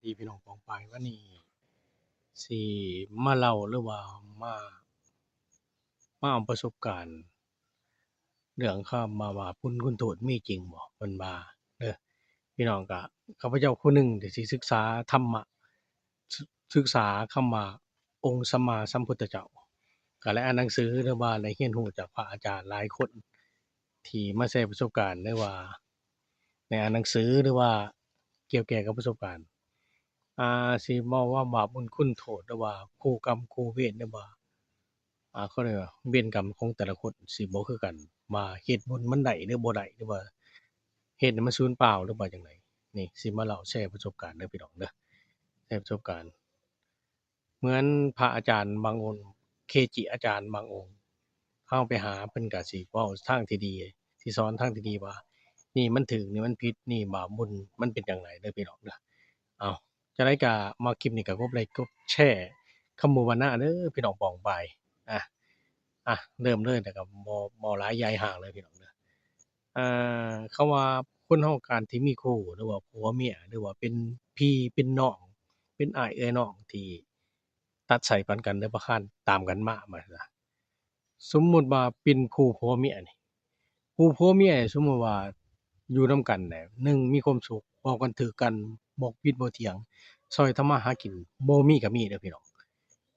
ດີພີ່ນ້ອງປ້ອງປາຍ ວັນນີ້ຊິມາເລົ່າ ຫຼືວ່າມາ ມາເອົາປະສົບການ ເລື່ອງຄຳວ່າບາບບຸນຄຸນໂທດມີຈິງບໍ່ ເພິ່ນວ່າເດີ. ພີ່ນ້ອງ ກະຂ້າພະເຈົ້າຜູ້ໜຶ່ງທີ່ສິສຶກສາທຳມະ ສຶກສາຄຳວ່າອົງສຳມາສຳພຸດທະເຈົ້າ ກະໄດ້ອ່ານໜັງສື ຫຼືວ່າໄດ້ຮຽນຮູ້ຈາກພະອາຈານຫຼາຍຄົນ ທີ່ມາແຊປະສົບການ ຫຼືວ່າໄດ້ອ່ານໜັງສື ຫຼືວ່າກ່ຽວແກ່ກັບປະສົບການ ອ່າ ຊິເວົ້າວ່າບາບບຸນຄຸນໂທດ ຫຼືວ່າຄູ່ກຳຄູ່ເວນ ຫຼືວ່າ ອ່າ ເຂົາເອີ້ນວ່າເວນກຳຂອງແຕ່ລະຄົນຊິບໍ່ຄືກັນ ວ່າເຮັດບຸນມັນໄດ້ຫຼືບໍ່ໄດ້ ຫຼືວ່າເຮັດໃຫ້ມັນສູນເປົ່າ ຫຼືວ່າຈັ່ງໃດ. ນີ້ຊິມາເລົ່າແຊປະສົບການເດີພີ່ນ້ອງເດີ ແຊປະສົບການ ເໝືອນພະອາຈານບາງອົງ ເກຈິອາຈານບາງອົງ ເຮົາໄປຫາເພິ່ນກະຊິເວົ້າທາງທີ່ດີ ຊິສອນທາງທີ່ດີວ່າ ນີ້ມັນຖືກ ນີ້ມັນຜິດ ນີ້ບາບບຸນ ມັນເປັນຈັ່ງໃດເດີພີ່ນ້ອງເດີ. ເອົາ ຈັ່ງໃດກະມາຄລິບນີ້ກະກົດໄລກົດແຊ ຄຳໝູ່ບ້ານນາເດີພີ່ນ້ອງປ້ອງປາຍ. ອ່ະ ອ່ະ ເລີ່ມເລີຍ ແລ້ວກະບໍ່ ບໍ່ຫຼາຍຢາຍຫ່າງເລີຍພີ່ນ້ອງເດີ. ອ່າ ຄຳວ່າຄົນເຮົາການທີ່ມີຄູ່ ຫຼືວ່າຜົວເມຍ ຫຼືວ່າເປັນພີ່ເປັນນ້ອງ ເປັນອ້າຍເອື້ອຍນ້ອງທີ່ຕັດໃຊ້ປັນກັນ ຫຼືວ່າຄານຕາມກັນມາ ວ່າຊັ້ນຊະ. ສົມມຸດວ່າເປັນຄູ່ຜົວເມຍນີ້ ຄູ່ຜົວເມຍນີ້ ສົມມຸດວ່າຢູ່ນຳກັນແຫຼະ ໜຶ່ງ ມີຄວາມສຸກ ເວົ້າກັນຖືກກັນ ບໍ່ຜິດບໍ່ຖຽງ ຊ່ອຍທຳມາຫາກິນ ບໍ່ມີກະມີເດີພີ່ນ້ອງ.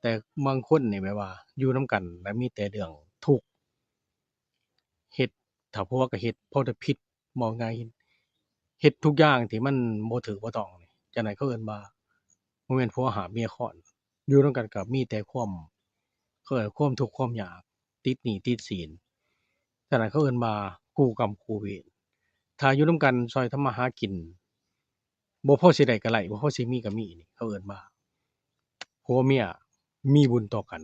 ແຕ່ບາງຄົນນີ້ແບບວ່າຢູ່ນຳກັນແລ້ວມີແຕ່ເລື່ອງທຸກ ເຮັດ ຖ້າຜົວກະເຮັດພໍແຕ່ຜິດ ເວົ້າງ່າຍ ເຮັດທຸກຢ່າງທີ່ມັນບໍ່ຖືກບໍ່ຕ້ອງນີ້ ຈັ່ງໃດເຂົາເອີ້ນວ່າ ບໍ່ແມ່ນຜົວຫາບເມຍຄ້ອນ ຢູ່ນຳກັນກະມີແຕ່ຄວາມ ເຂົາເອີ້ນຄວາມທຸກຄວາມຍາກ ຕິດໜີ້ຕິດສິນ ຈັ່ງໃດເຂົາເອີ້ນວ່າຄູ່ກຳຄູ່ເວນ. ຖ້າຢູ່ນຳກັນຊ່ອຍທຳມາຫາກິນ ບໍ່ພໍຊິໄດ້ກະໄລ່ ບໍ່ພໍຊິມີກະມີນີ້ ເຂົາເອີ້ນວ່າຜົວເມຍມີບຸນຕໍ່ກັນ.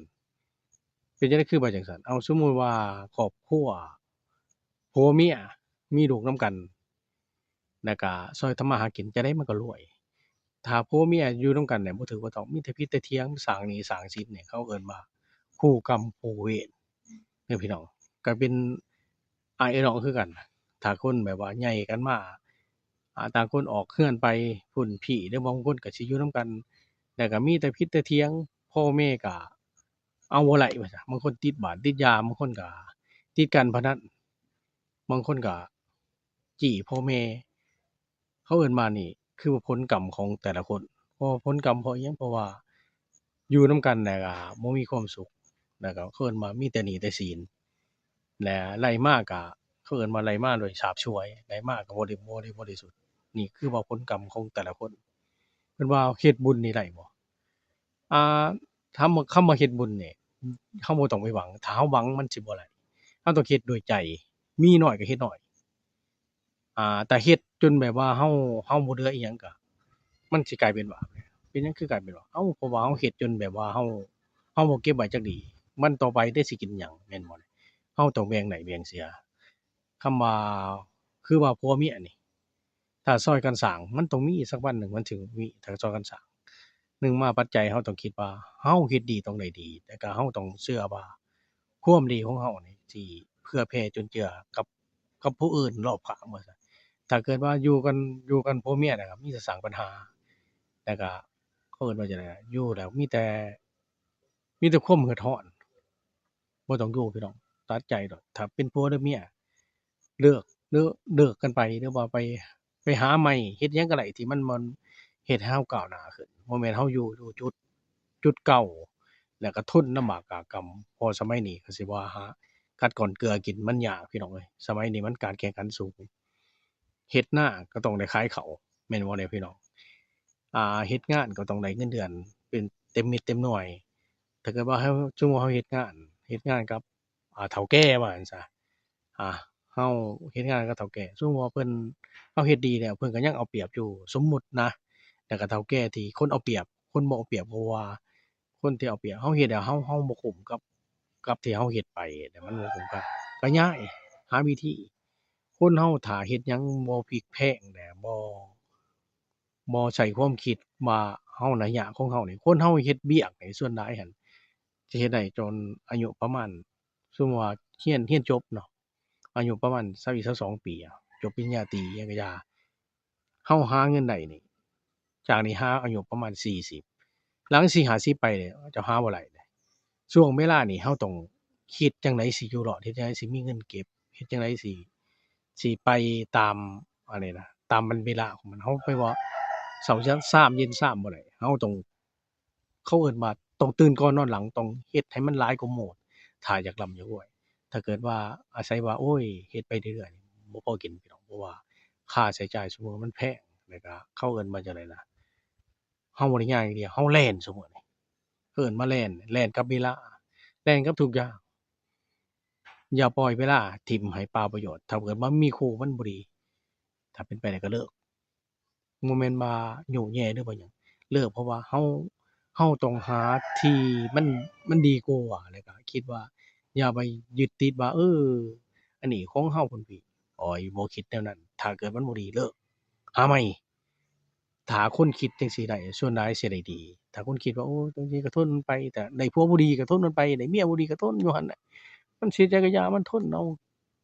ເປັນຈັ່ງໃດຄືວ່າຈັ່ງຊັ້ນ? ເອົາ ສົມມຸດວ່າຄອບຄົວຜົວເມຍມີລູກນຳກັນ ແລ້ວກະຊ່ອຍທຳມາຫາກິນ ຈັ່ງໃດມັນກະລວຍ. ຖ້າຜົວເມຍຢູ່ນຳກັນແຫຼະ ບໍ່ຖືກບໍ່ຕ້ອງ ມີແຕ່ຜິດແຕ່ຖຽງ ສ້າງໜີ້ສ້າງສິນນີ້ ເຂົາເອີ້ນວ່າຄູ່ກຳຄູ່ເວນເດີພີ່ນ້ອງ. ກະເປັນອ້າຍເອື້ອຍນ້ອງຄືກັນ ຖ້າຄົນແບບວ່າໃຫຍ່ກັນມາ ອ່າ ຕ່າງຄົນອອກເຮືອນໄປພຸ້ນພີ້ ຫຼືບາງຄົນກະຊິຢູ່ນຳກັນ ແລ້ວກະມີແຕ່ຜິດແຕ່ຖຽງ ພໍ່ແມ່ກະເອົາບໍ່ໄລ່ວ່າຊະ. ບາງຄົນຕິດບາດຕິດຢາ ບາງຄົນກະຕິດການພະນັນ ບາງຄົນກະ ຈີ້ພໍ່ແມ່ ເຂົາເອີ້ນວ່ານີ້ຄືວ່າຜົນກຳຂອງແຕ່ລະຄົນ. ເພາະວ່າຜົນກຳເພາະອີ່ຫຍັງ? ເພາະວ່າຢູ່ນຳກັນແລ້ວກະບໍ່ມີຄວາມສຸກ ແລ້ວກະເຂົາເອີ້ນວ່າມີແຕ່ໜີ້ແຕ່ສິນ ແລະ ໄລ່ມາກະ ເຂົາເອີ້ນວ່າໄລ່ມາໂດຍສາບສວຍ ໄລ່ມາກະບໍ່ໄດ້ ບໍ່ໄດ້ບໍລິສຸດ. ນີ້ຄືວ່າຜົນກຳຂອງແຕ່ລະຄົນ. ເພິ່ນວ່າເຮັດບຸນນີ້ໄດ້ບໍ່? ອ່າ ຄຳ ຄຳວ່າເຮັດບຸນນີ້ ເຮົາບໍ່ຕ້ອງໄປຫວັງ ຖ້າເຮົາຫວັງມັນຊິບໍ່ໄດ້. ເຮົາຕ້ອງເຮັດດ້ວຍໃຈ ມີໜ້ອຍກະເຮັດໜ້ອຍ ອ່າ ຖ້າເຮັດຈົນແບບວ່າເຮົາ ເຮົາບໍ່ເຫຼືອອີ່ຫຍັງກະ ມັນຊິກາຍເປັນບາບ. ເປັນຫຍັງຄືກາຍເປັນບາບ? ເອົ້າ ເພາະວ່າເຮົາເຮັດຈົນແບບວ່າເຮົາ ເຮົາບໍ່ເກັບໄວ້ຈັກດີ້ ວັນຕໍ່ໄປເດຊິກິນຫຍັງ ແມ່ນບໍ່? ເຮົາຕ້ອງແບ່ງໄດ້ແບ່ງເສຍ. ຄຳວ່າ ຄືວ່າຜົວເມຍນີ້ ຖ້າຊ່ອຍກັນສ້າງ ມັນຕ້ອງມີ ສັກວັນໜຶ່ງມັນເຖິງມີ ຖ້າຊ່ອຍກັນສ້າງ. ໜຶ່ງມາປັດໄຈ ເຮົາຕ້ອງຄິດວ່າເຮົາເຮັດດີຕ້ອງໄດ້ດີ ແລ້ວກະເຮົາຕ້ອງເຊື່ອວ່າຄວາມດີຂອງເຮົານີ້ຊິເຜື່ອແຜ່ຈຸນເຈືອກັບ ກັບຜູ້ອື່ນລອບຂ້າງວ່າຊັ້ນ. ຖ້າເກີດວ່າຢູ່ກັນ ຢູ່ກັນຜົວເມຍນະ ກະມີແຕ່ສ້າງບັນຫາ ແລ້ວກະ ເຂົາເອີ້ນວ່າຈັ່ງໃດ ຢູ່ແລ້ວມີແຕ່ ມີແຕ່ຄວາມເດືອດຮ້ອນ ບໍ່ຕ້ອງຢູ່ພີ່ນ້ອງ ຕັດໃຈໂລດ. ຖ້າເປັນຜົວຫຼືເມຍ ເລີກ ເລີກ ເລີກກັນໄປ ຫຼືວ່າໄປ ໄປຫາໃໝ່ ເຮັດຫຍັງກະໄດ້ທີ່ມັນ ມັນເຮັດໃຫ້ເຮົາກ້າວໜ້າຂຶ້ນ ບໍ່ແມ່ນເຮົາຢູ່ ຢູ່ຈຸດ ຈຸດເກົ່າ ແລ້ວກະທົນລຳບາກກາກຳ. ເພາະສະໄໝນີ້ກະຊິວ່າຫາກັດກ້ອນເກືອກິນມັນຍາກພີ່ນ້ອງເອີຍ. ສະໄໝນີ້ມັນການແຂ່ງຂັນສູງ ເຮັດນາກະຕ້ອງໄດ້ຂາຍເຂົ້າ ແມ່ນບໍ່ແດ່ພີ່ນ້ອງ? ອ່າ ເຮັດງານກະຕ້ອງໄດ້ເງິນເດືອນເປັນເຕັມເມັດເຕັມໜ່ວຍ. ຖ້າເກີດວ່າເຮົາ ສົມມຸດເຮົາເຮັດງານ ເຮັດງານກັບ ອ່າ ເຖົ້າແກ່ວ່າຊັ້ນຊະ ອ່າ ເຮົາເຮັດງານກັບເຖົ້າແກ່ ສົມມຸດວ່າເພິ່ນ ເຮົາເຮັດດີແລ້ວ ເພິ່ນກະຍັງເອົາປຽບຢູ່ ສົມມຸດນະ. ແລ້ວກະເຖົ້າແກ່ທີ່ຄົນເອົາປຽບ ຄົນບໍ່ເອົາປຽບ ເພາະວ່າຄົນທີ່ເອົາປຽບ ເຮົາເຮັດແລ້ວ ເຮົາ ເຮົາບໍ່ຄຸ້ມກັບ ກັບທີ່ເຮົາເຮັດໄປ ແລ້ວມັນບໍ່ຄຸ້ມກັນ ກະຍ້າຍ ຫາວິທີ. ຄົນເຮົາຖ້າເຮັດຫຍັງບໍ່ພິກແພງ ແລະ ບໍ່ ບໍ່ໃຊ້ຄວາມຄິດວ່າເຮົາ ໄລຍະຂອງເຮົານີ້ ຄົນເຮົາເຮັດວຽກນີ້ ສ່ວນຫຼາຍຫັ້ນ ຈະເຮັດໄດ້ຈົນອາຍຸປະມານ ສົມມຸດວ່າຮຽນ ຮຽນຈົບເນາະ ອາຍຸປະມານຊາວເອັດ ຊາວສອງປີ ຈົບປະລິນຍາຕີຫຍັງກະຢ່າ ເຮົາຫາເງິນໄດ້ນີ້ ຈາກນີ້ຫາອາຍຸປະມານສີ່ສິບ ຫຼັງສີ່ຫ້າສິບໄປນີ້ ເຈົ້າຫາບໍ່ໄດ້ເດ້. ຊ່ວງເວລານີ້ເຮົາຕ້ອງຄິດຈັ່ງໃດຊິຢູ່ລອດ, ເຮັດຈັ່ງໃດຊິມີເງິນເກັບ, ເຮັດຈັ່ງໃດຊິ ຊິໄປຕາມ ອັນນີ້ນະ ຕາມວັນເວລາຂອງມັນ. ເຮົາໄປວ່າເຊົ້າຊາມເຢັນຊາມບໍ່ໄດ້, ເຮົາຕ້ອງ ເຂົາເອີ້ນວ່າຕ້ອງຕື່ນກ່ອນນອນຫຼັງ, ຕ້ອງເຮັດໃຫ້ມັນຫຼາຍກວ່າໝູ່ ຖ້າຢາກລ່ຳຢາກລວຍ. ຖ້າເກີດວ່າອາໄສວ່າ ໂອ້ຍ ເຮັດໄປເລື້ອຍໆ ບໍ່ພໍກິນພີ່ນ້ອງ, ເພາະວ່າຄ່າໃຊ້ຈ່າຍຊຸມື້ມັນແພງ, ແລ້ວກະເຂົາເອີ້ນວ່າຈັ່ງໃດນະ ເຮົາບໍ່ໄດ້ຍ່າງຢ່າງດຽວ, ເຮົາແລ່ນຊຸມື້ນີ້, ເອີ້ນວ່າແລ່ນ, ແລ່ນກັບເວລາ, ແລ່ນກັບທຸກຢ່າງ. ຢ່າປ່ອຍເວລາຖິ້ມໃຫ້ເປົ່າປະໂຫຍດ. ຖ້າເກີດວ່າມີຄູ່ມັນບໍ່ດີ, ຖ້າເປັນໄປໄດ້ກໍເລີກ. ບໍ່ແມ່ນວ່າໂຍແຍະ ຫຼືວ່າຫຍັງ, ເລີກ ເພາະວ່າເຮົາ ເຮົາຕ້ອງຫາທີ່ມັນ ມັນດີກວ່າ, ແລ້ວກໍຄິດວ່າ ຢ່າໄປຍຶດຕິດວ່າ ເອີ ອັນນີ້ຂອງເຮົາພຸ້ນພີ້. ໂອ້ຍ ບໍ່ຄິດແນວນັ້ນ, ຖ້າເກີດມັນບໍ່ດີ ເລີກ ຫາໃໝ່. ຖ້າຄົນຄິດຈັ່ງຊີ້ໄດ້ ສ່ວນຫຼາຍຊິໄດ້ດີ. ຖ້າຄົນຄິດວ່າ ໂອ້ ຈັ່ງຊີ້ກໍທົນມັນໄປ, ແຕ່ໄດ້ຜົວບໍ່ດີກໍທົນມັນໄປ, ໄດ້ເມຍບໍ່ດີກໍທົນຢູ່ຫັ້ນແຫຼະ. ມັນຊິເຮັດຫຍັງກໍຢ່າ, ມັນທົນເອົາ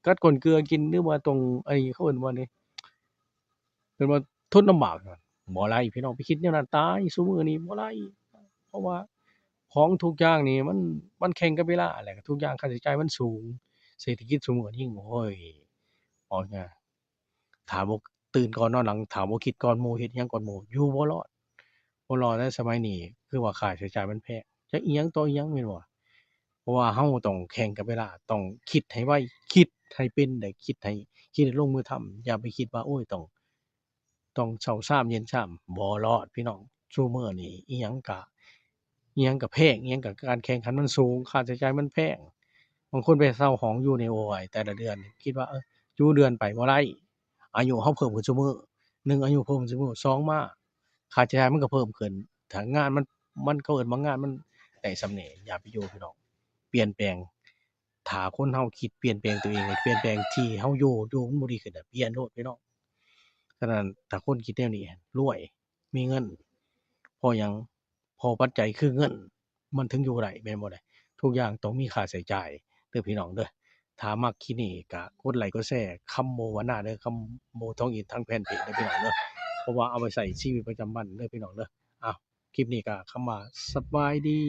ກັດກ້ອນເກືອກິນ ຫຼືວ່າຕ້ອງ ອັນນີ້ເຂົາເອີ້ນວ່ານີ້ ເອີ້ນວ່າທົນລຳບາກ. ບໍ່ໄດ້ພີ່ນ້ອງ, ໄປຄິດແນວນັ້ນ, ຕາຍ ຊຸມື້ນີ້ບໍ່ໄດ້. ເພາະວ່າຂອງທຸກຢ່າງນີ້ມັນ ມັນແຂ່ງກັບເວລາ, ແລ້ວກໍທຸກຢ່າງຄ່າໃຊ້ຈ່າຍມັນສູງ. ເສດຖະກິດຊຸມື້ນີ້ ໂອ້ຍ ເວົ້າງ່າຍ ຖ້າບໍ່ຕື່ນກ່ອນນອນຫຼັງ, ຖ້າບໍ່ຄິດກ່ອນໝູ່, ເຮັດຫຍັງກ່ອນໝູ່, ຢູ່ບໍ່ລອດ. ບໍ່ລອດໃນສະໄໝນີ້ ຄືວ່າຄ່າໃຊ້ຈ່າຍມັນແພງ, ຈັກອີ່ຫຍັງຕໍ່ອີ່ຫຍັງ ແມ່ນບໍ່? ເພາະວ່າເຮົາຕ້ອງແຂ່ງກັບເວລາ, ຕ້ອງຄິດໃຫ້ໄວ, ຄິດໃຫ້ເປັນ, ໄດ້ຄິດໃຫ້ ຄິດໃຫ້ລົງມືທຳ. ຢ່າໄປຄິດວ່າ ໂອ້ຍ ຕ້ອງ ຕ້ອງເຊົ້າຊາມເຢັນຊາມ, ບໍ່ລອດພີ່ນ້ອງ. ຊຸມື້ນີ້ອີ່ຫຍັງກະ ອີ່ຫຍັງກະແພງ, ອີ່ຫຍັງກະ ການແຂ່ງຂັນມັນສູງ, ຄ່າໃຊ້ຈ່າຍມັນແພງ. ບາງຄົນໄປເຊົ່າຫ້ອງຢູ່ນີ້ ໂອ້ຍ ແຕ່ລະເດືອນ ຄິດວ່າ ເອີ ຢູ່ເດືອນໄປບໍ່ໄດ້. ອາຍຸເຮົາເພີ່ມຂຶ້ນຊຸມື້, ໜຶ່ງ ອາຍຸເພີ່ມຂຶ້ນຊຸມື້, ສອງ ມາ ຄ່າໃຊ້ຈ່າຍມັນກໍເພີ່ມຂຶ້ນ. ຖ້າງານມັນ ມັນ ເຂົາເອີ້ນວ່າງານມັນໄດ້ສ່ຳນີ້, ຢ່າໄປຢູ່ພີ່ນ້ອງ, ປ່ຽນແປງ. ຖ້າຄົນເຮົາຄິດປ່ຽນແປງຕົວເອງ, ປ່ຽນແປງທີ່ເຮົາຢູ່, ຢູ່ມັນບໍ່ດີຂຶ້ນ, ປ່ຽນໂລດພີ່ນ້ອງ. ສະນັ້ນ ຖ້າຄົນຄິດແນວນີ້ ລວຍ ມີເງິນ. ເພາະຫຍັງ? ເພາະປັດໄຈຄືເງິນ, ມັນເຖິງຢູ່ໄດ້ ແມ່ນບໍ່ລະ? ທຸກຢ່າງຕ້ອງມີຄ່າໃຊ້ຈ່າຍເດີພີ່ນ້ອງເດີ. ຖ້າມັກຄລິບນີ້ກະກົດໄລກົດແຊ ຄຳໂມວານາເດີ, ຄຳໂມທອງອິນ ທາງແຟນເພຈເດີພີ່ນ້ອງເດີ, ເພາະວ່າເອົາໄປໃຊ້ຊີວິດປະຈຳວັນເດີພີ່ນ້ອງເດີ. ອ້າວ ຄລິບນີ້ກະຄຳວ່າສະບາຍດີ.